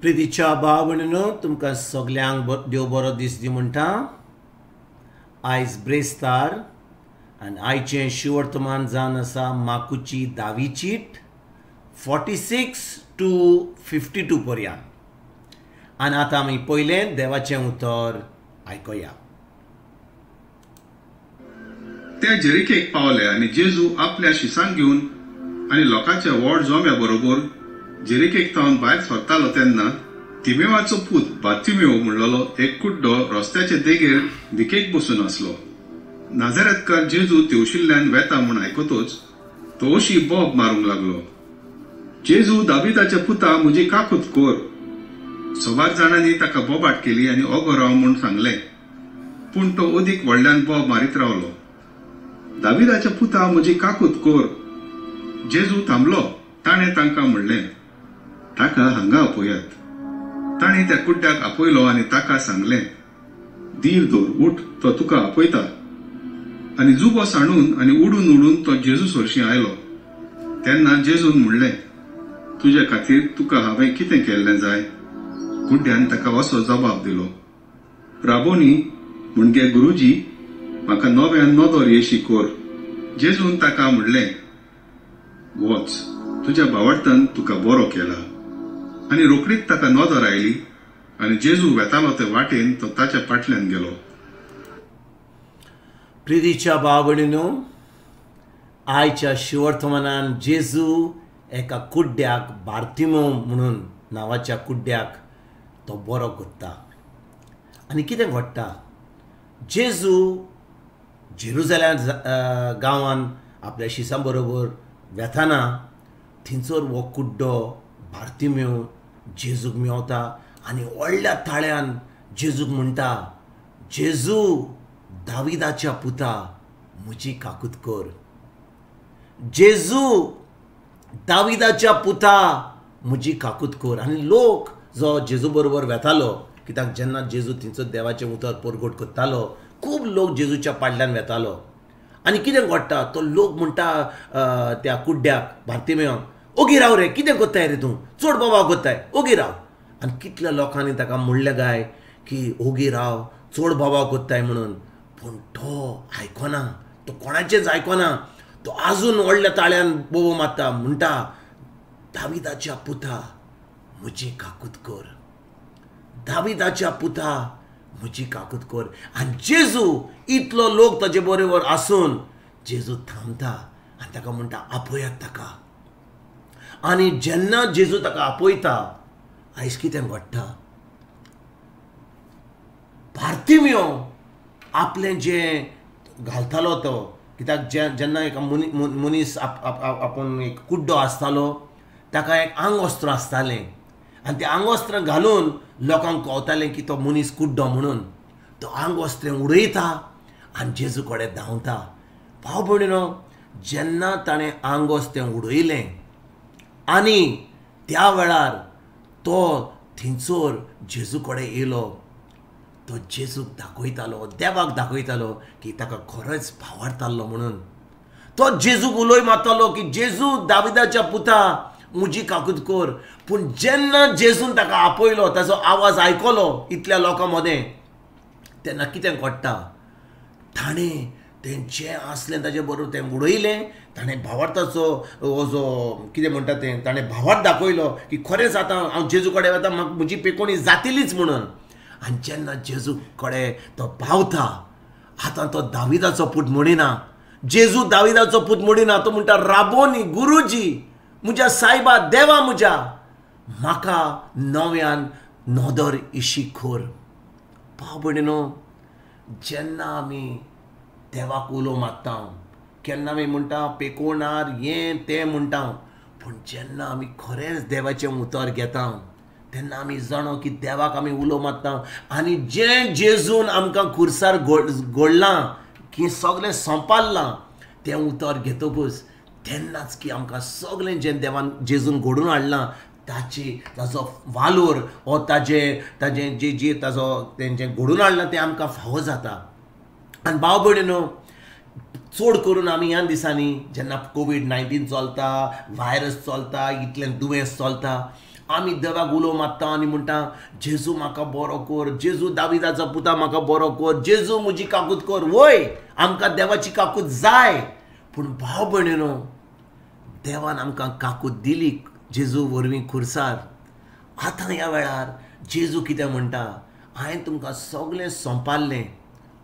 प्रितीच्या भाव भयणीनो, तुमकां सगल्यांक देव बरो दीस दी म्हणटा. आयज ब्रेस्तार आनी आयचें शिवर्तमान जावन आसा माकुची धावी चीट 46 to 52 पर्यंत. आनी आतां आमी पयलें देवाचें उतर आयकुया. ते जेरिकेक पावले आनी जेजू आपल्या शिसांक घेवन आनी लोकांच्या व्हड जोम्या बरोबर जेरिकेक थावन भायर सरतालो तेन्ना तिमेवाचो पूत बार्तिमेव म्हणलेलो एक कुड्डो रस्त्याचे देगेर भिकेक बसून आसलो. नाझारेतकार जेजू तेवशिल्ल्यान वेता म्हूण आयकतोच तो अशी बोब मारूंक लागलो, जेजू दाविदाच्या पुता, म्हजी काकूत कोर. सबार जाणांनी ताका बोबाट केली आनी ओगो राव म्हूण सांगलें, पूण तो अदीक व्हडल्यान बोब मारीत रावलो, दाविदाच्या पुता, म्हजी काकूत कोर. जेजू थांबलो. ताणें तांकां म्हणलें, ताका हांगा आपयात. ताणें त्या कुड्ड्याक आपयलो आनी ताका सांगलें, धीर दवर, उठ, तो तुका आपयता. आनी जुबो सांडून आनी उडून उडून तो जेजू सरशीं आयलो. तेन्ना जेजून म्हणलें, तुजे खातीर तुका हांवें कितें केल्लें जाय? कुड्ड्यान ताका असो जबाब दिलो, राबोनी म्हणजे गुरुजी, म्हाका नव्यान नदर येशी कोर. जेजून ताका म्हणलें, वच, तुज्या भावार्थान तुका बरो केला. आनी रोखडीच ताका नदर आयली आनी जेजू वेतालो ते वाटेन तो ताच्या फाटल्यान गेलो. प्रितीच्या भाव भयणीनो, आयच्या शिवर्तमानान जेजू एका कुड्ड्याक बार्तिमो म्हणून नांवाच्या कुड्ड्याक तो बरो करता. आनी कितें घडटा, जेजू जेरुजालेम गांवान आपल्या शिसां बरोबर वेताना थंयसर हो कुड्डो बार्तिमेव जेजूक मेवता आनी व्हडल्या ताळ्यान जेजूक म्हणटा, जेजू दाविदाच्या पुता, म्हजी काकूत कर. जेजू दाविदाच्या पुता, म्हजी काकूत कर. आनी लोक जो जेजू बरोबर वेतालो, कित्याक जेन्ना जेजू थंयसर देवाचें उतर परगट करतालो खूब लोक जेजूच्या पाडल्यान वेतालो. आनी कितें घडटा, तो लोक म्हणटा त्या कुड्ड्याक बार्तिमेवाक, ओगी राव रे, कितें करताय रे तूं, चड बोवाळ करताय, ओगी राव. आनी कितल्या लोकांनी ताका म्हणलें काय की ओगी राव, चड बोवाळ करताय म्हणून, पूण तो आयकना, तो कोणाचेंच आयकना. तो आजून व्हडल्या ताळ्यान बोबो मारता, म्हणटा, दाविदाच्या पुता, म्हजी काकूत कर, दाविदाच्या पुता, म्हजी काकूत कर. आनी जेजू इतलो लोक ताजे बरोबर आसून जेजू थांबता आनी ताका म्हणटा, आपयात ताका. आनी जेन्ना जेजू ताका आपयता, आयज कितें घडटा, बार्तिमेव आपलें जें घालतालो तो, कित्याक जेन्ना एक मनीस आपूण एक कुड्डो आसतालो ताका एक आंगवस्त्र आसतालें आनी तें आंगवस्त्र घालून लोकांक कळटालें की तो मनीस कुड्डो म्हणून. तो आंगवस्त्र उडयता आनी जेजू कडेन धांवता. भाव भयणीनो, जेन्ना ताणें आंगवस्त्र उडयलें आनी त्या वेळार तो थंयसर जेजू कडेन येयलो, तो जेजूक दाखयतालो, देवाक दाखयतालो की ताका खरोच भावार्तालो म्हणून. तो जेजूक उलोय मारतालो की जेजू दाविदाच्या पुता, म्हजी काकूत कर. पूण जेन्ना जेजून ताका आपयलो, ताचो आवाज आयकलो इतल्या लोकां मदें, तेन्ना कितें घडटा, ताणें तें जें आसलें ताजे बरोबर तें उडयलें. ताणें भावार्थाचो हो जो कितें म्हणटा तें, ताणें भावार्थ दाखयलो की खरेंच आतां हांव जेजू कडेन वता, म्हाका म्हजी पेकोणी जातलीच म्हणून. आनी जेन्ना जेजू कडेन तो पावता, आतां तो दाविदाचो पूत म्हणिना, जेजू दाविदाचो पूत म्हणिना, तो म्हणटा, राबोनी, गुरुजी, म्हज्या सायबा, देवा म्हज्या, म्हाका नव्यान नदर इशी खोर. भाव भयणीनो, जेन्ना आमी देवाक उलो मारता, केन्ना आमी म्हणटा पेकोणार हें तें म्हणटा, पूण जेन्ना आमी खरेंच देवाचें उतर घेता तेन्ना आमी जाणो की देवाक आमी उलो मारता आनी जें जेजून आमकां खुर्सार घडलां की सगळें सोंपारलां तें उतर घेतकूच तेन्नाच की आमकां सगळें जें देवान जेजून घडून हाडलां ताची ताचो वालोर वो ताजें ताजें जे जे ताजो तेंचें घडून हाडलां तें आमकां फावो जाता. आनी भाव भयणीनो, चड करून आमी ह्या दिसांनी जेन्ना कोवीड-19 चलता, व्हायरस चलता, इतलें दुयेंस चलता, आमी देवाक उलो मारता आनी म्हणटा, जेजू म्हाका बरो कर, जेजू दाविदाचो पुता म्हाका बरो कर, जेजू म्हजी काकूत कर. वय, आमकां देवाची काकूत जाय, पूण भाव भयणीनो, देवान आमकां काकूत दिली जेजू वरवीं खुर्सार. आतां ह्या वेळार जेजू कितें म्हणटा, हांवें तुमकां सगळें सोंपारलें,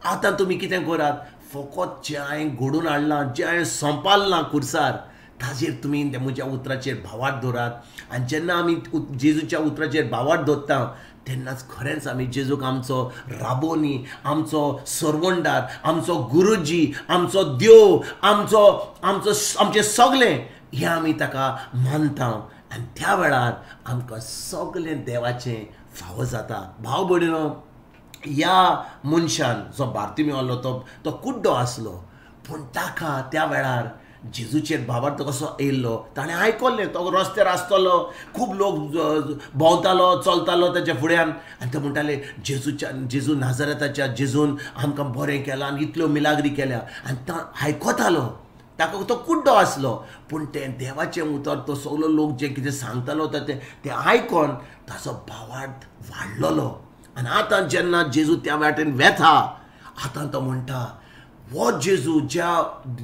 आतां तुमी कितें करात, फकत जें हांवें घडोवन हाडलां, जें हांवें सोंपारलां खुर्सार, ताजेर तुमी म्हज्या उतराचेर भावार्थ दवरात. आनी जेन्ना आमी जेजूच्या उतराचेर भावार्थ दवरता तेन्नाच खरेंच आमी जेजूक आमचो राबोनी, आमचो सरवंडार, आमचो गुरुजी, आमचो देव, आमचो आमचो आमचें सगळें हें आमी ताका मानता. आनी त्या वेळार आमकां सगळें देवाचें फावो जाता. भाव भयणीनो, ह्या मनशान जो बार्तिमेव आसलो तो कुड्डो आसलो, पूण ताका त्या वेळार जेजूचेर भावार्थ कसो येयल्लो ताणें आयकल्लें. तो रस्त्यार आसतलो, खूब लोक भोंवतालो, चलतालो ताच्या फुड्यान, आनी ते म्हणटाले जेजूच्या, जेजू नाजरेताच्या जेजून आमकां बरें केलां आनी इतल्यो मिलाग्री केल्या. आनी तो आयकतालो, ताका तो कुड्डो आसलो, पूण तें देवाचें उतर तो सगलो लोक जें कितें सांगतालो तें आयकोन ताचो भावार्थ वाडलेलो. आनी आतां जेन्ना जेजू त्या वाटेन वेता, आतां तो म्हणटा, हो जेजू ज्या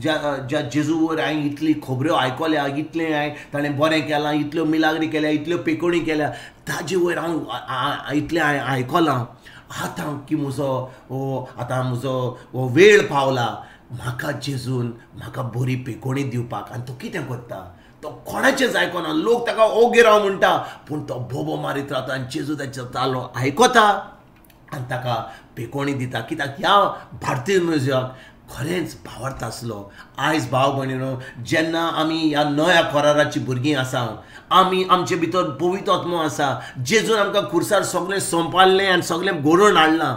ज्या ज्या जेजू वयर हांवें इतली खबऱ्यो आयकल्या, इतलें हांवें ताणें बरें केलां, इतल्यो मिलाग्री केल्या, इतल्यो पेकोणी केल्या, ताजे वयर हांव इतलें हांवें आयकलां, आतां की म्हजो हो आतां म्हजो हो वेळ पावला म्हाका जेजून म्हाका बरी पेकोणी दिवपाक. आनी तो कितें करता, तो कोणाचेंच आयकना, लोक ताका ओगी राव म्हणटा, पूण तो बोबो मारीत रावता आनी जेजू ताचो तालो आयकता आनी ताका पेकोणी दिता. कित्याक ह्या भारतीय म्युझिकाक खरेंच भावार्थ आसलो. आयज भाव भयणीनो, जेन्ना आमी ह्या नव्या कराराची भुरगीं आसा, आमी आमचे भितर पवित्र आत्मो आसा, जेजून आमकां खुर्सार सगळें सोंपारलें आनी सगळें घडोवन हाडलां.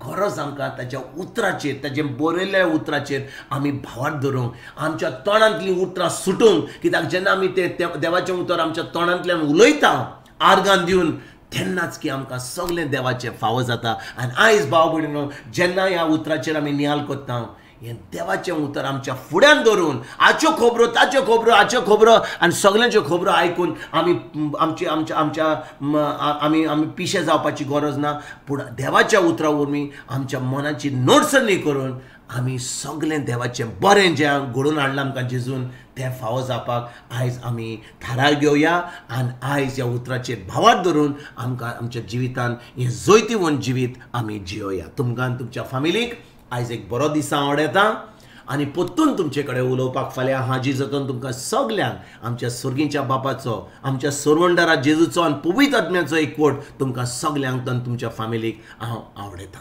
गरज आमकां ताच्या उतराचेर, ताचे बरयल्ल्या उतराचेर आमी भावार्थ धरूंक, आमच्या तोंडांतलीं उतरां सुटूंक. कित्याक जेन्ना आमी ते देवाचें उतर आमच्या तोंडांतल्यान उलयता आर्गान दिवन, तेन्नाच की आमकां सगळें देवाचें फावो जाता. आनी आयज भाव भयणीनो, जेन्ना ह्या उतराचेर आमी नियाल करता, हें देवाचें उतर आमच्या फुड्यान धरून हाच्यो खबरो, ताच्यो खबरो, हाच्यो खबरो आनी सगल्यांच्यो खबरो आयकून आमी आमचे आमच्या आमच्या आमी आमी पिशे जावपाची गरज ना, पूण देवाच्या उतरा वरवीं आमच्या मनाची नोडसणी करून आमी सगळें देवाचें बरें जें घडोवन हाडलां आमकां जेजून तें फावो जावपाक आयज आमी थाराव घेवया. आनी आयज ह्या उतराचेर भावार्थ धरून आमकां आमच्या जिवितान हें जैतिवंत जिवीत आमी जियोया. तुमकां आनी तुमच्या फामिलीक आयज एक बरो दीस हांव आवडयता आनी परतून तुमचे कडेन उलोवपाक फाल्यां हाजीर जातून तुमकां सगल्यांक आमच्या सर्गीच्या बापाचो, आमच्या सरवंडारा जेजूचो आनी पवित्र आत्म्याचो एकवट तुमकां सगल्यांक आनी तुमच्या फामिलीक हांव आवडयता.